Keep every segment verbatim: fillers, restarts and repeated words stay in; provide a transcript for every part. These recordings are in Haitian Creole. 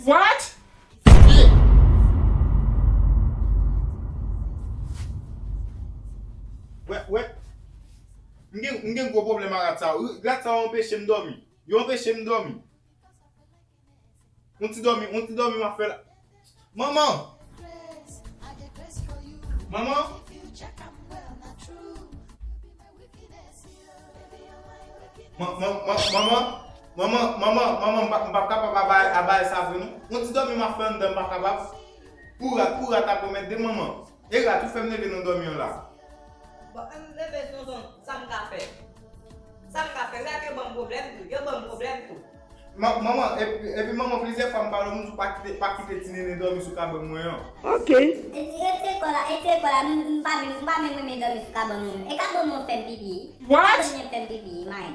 What? Wè, wè. M gen, m gen gwo pwoblèm ak rat sa yo. Rat sa yo anpeche m dòmi. Yo anpeche m dòmi. On ti dòmi, on ti dòmi m ap fè la. Manman! Manman! Man- man- man- Manman! Manman! Manman! Manman! M pa- m p ap kapab a bay, a bay sa vre non. On ti dòmi m ap fè anndan, m pa kapab. Pou rat, pou rat ap remèt de manman. E rat, ou fè m leve nan dòmi an la. Bon, m leve Sonson, sa m ka fè? Sa m ka fè? Rat yo ban m pwoblèm tou, yo ban m pwoblèm tou. Ma- Manman, epi, epi manman, plizyè fwa m pale w, m di w pa kite, pa kite ti nene dòmi sou kabann mwen an. Ok. Retire kò la, retire kò la, m m pa menm, m pa menm renmen dòmi sou kabann mwen. E kabann mwen fè m pipi. What? Kabann mwen fè m pipi, man.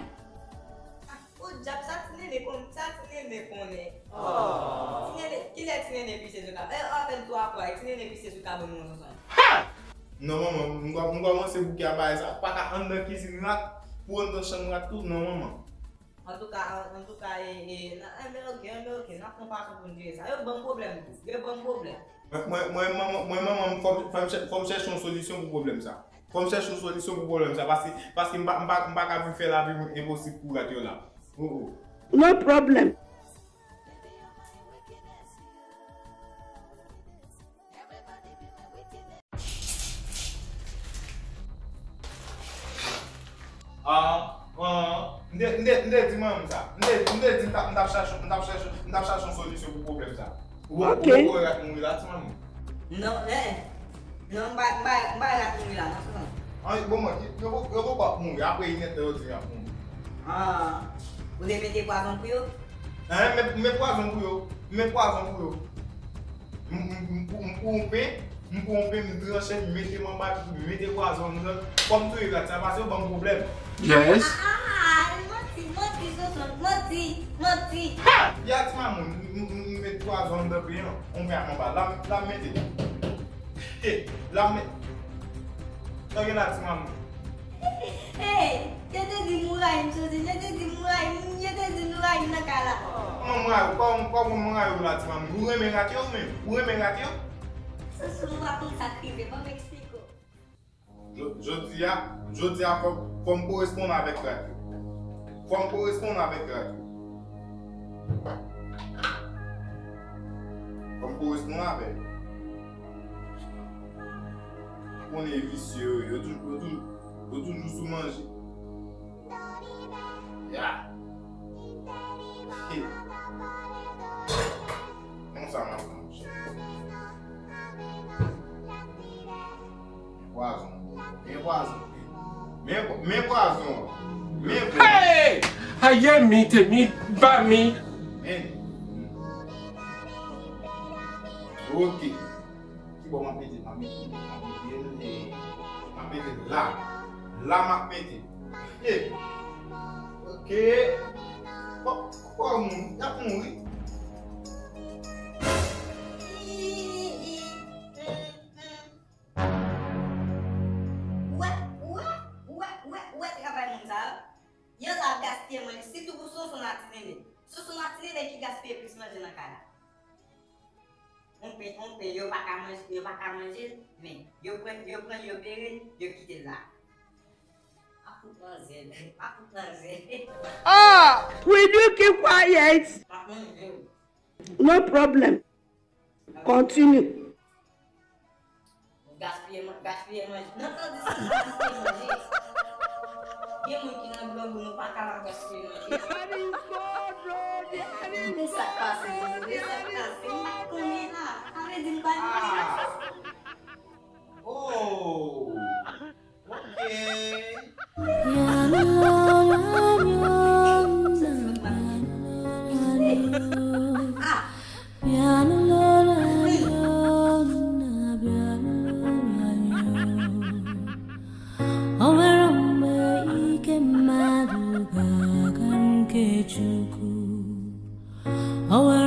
Podyab, sa ti nene kon, sa ti nene konnen. Ti nene, kilè ti nene pise sou kabann? E, apèl twa fwa, ti nene pise sou kabann mwen Sonson. Ha! Non, manman, m kò- m kòmanse bouke a bagay sa. Pa ka anndan kizin rat, pou anndan chanm rat tou, non, manman. Antouka, an- antouka, e, e, nan- enben oke, enben oke, n ap pran fason pou n jere sa. Yo ban m pwoblèm tou, yo ban m pwoblèm. Mwen, mwen, mwen, manman, mwen, manman, fò m- fò m chè- fò m chèche yon solisyon pou pwoblèm sa. Fò m chèche yon solisyon pou pwoblèm sa, paske, paske m pa, m pa, m pa ka vin fè lavi m enposib pou rat yo la. Oh, oh. No problem. Ah, ah, m te, m te, m te di manmi sa. M te, m te di m t ap, m t ap chache, m t ap chache, m t ap chache yon solisyon pou pwoblèm sa. Ou, ok, ou, ou wè rat mouri la, ti manmi? Non, eh, non, m pa, m pa, m pa rat mouri la, non, Sonson. An, bon, mwen, yo, yo, yo poko ap mouri, apre inèdtan yo di y ap mouri. Ah, ou te mete pwazon pou yo? Hein, m met, m met pwazon pou yo. M met pwazon pou yo. M, m, m, m, m koupe, m koupe, m tranche, m mete m anba, m mete pwazon anndan. Fò m touye rat sa, paske yo ban m pwoblèm. Yes. Ah, ah, ah, manti, manti, Sonson, manti, manti. Ha! Ya ti mamoun, m, m, m met pwazon anndan pen an. On pen ap anba. La, la m mete. He, la m met. Sa gen la ti mamoun? Hey, yo te di m ou rayi m, Sonson. Yo te di m ou rayi m, yo te di m ou rayi m nan kay la. Kòman m rayi w? Kòman, kòman m rayi w la, ti mamoun? Ou renmen rat yo ou menm? Ou renmen rat yo? Sonson, ou pa konn sa k rive. Ban m eksplike w. Jodi a, jodi a, fò, fò m koresponn avèk rat yo. Fò m koresponn avèk rat yo. Fò m koresponn avè yo. Ou konnen visye yo ye. Yo toujou, yo toujou, yo toujou sou manje. Ya. He. Konsa m ap fè, monchè. Pwazon. Men pwazon. Men, men pwazon. Men pwazon. Hey! Aye mi, te mi, ba mi. Men. Ok. Ki bò m ap mete? M ap mete, m ap mete l, e, m ap mete l la. La m ap mete. E. Ok. Kò, kò moun, y ap mouri. Ou wè, ou wè, ou wè, ou wè, ou wè travay moun sa yo? Yo la ap gaspiye manje, sitou pou Sonson ak Ti Nene. Sonson ak Ti Nene ki gaspiye plis manje nan kay la. On pen, on pen, yo pa ka manje, yo pa ka manje l, men yo pran, yo pran, yo pere l, yo kite l la. Pa fout nan zen, pa fout nan zen. Ah! Will you keep quiet? M ap manje l. No problem. Continue. Gaspiye man-, gaspiye manje. Nan tan di sa, gaspiye manje. Gen moun ki nan grangou, nou pa ka ap gaspiye manje. Men sa k pase, men sa k pase. M pa konnen la. Sa vle di m pa nan. Ah. Oh. Ok. O nwere mgbe ike mmadụ ga-aga nke Chukwu. O nwere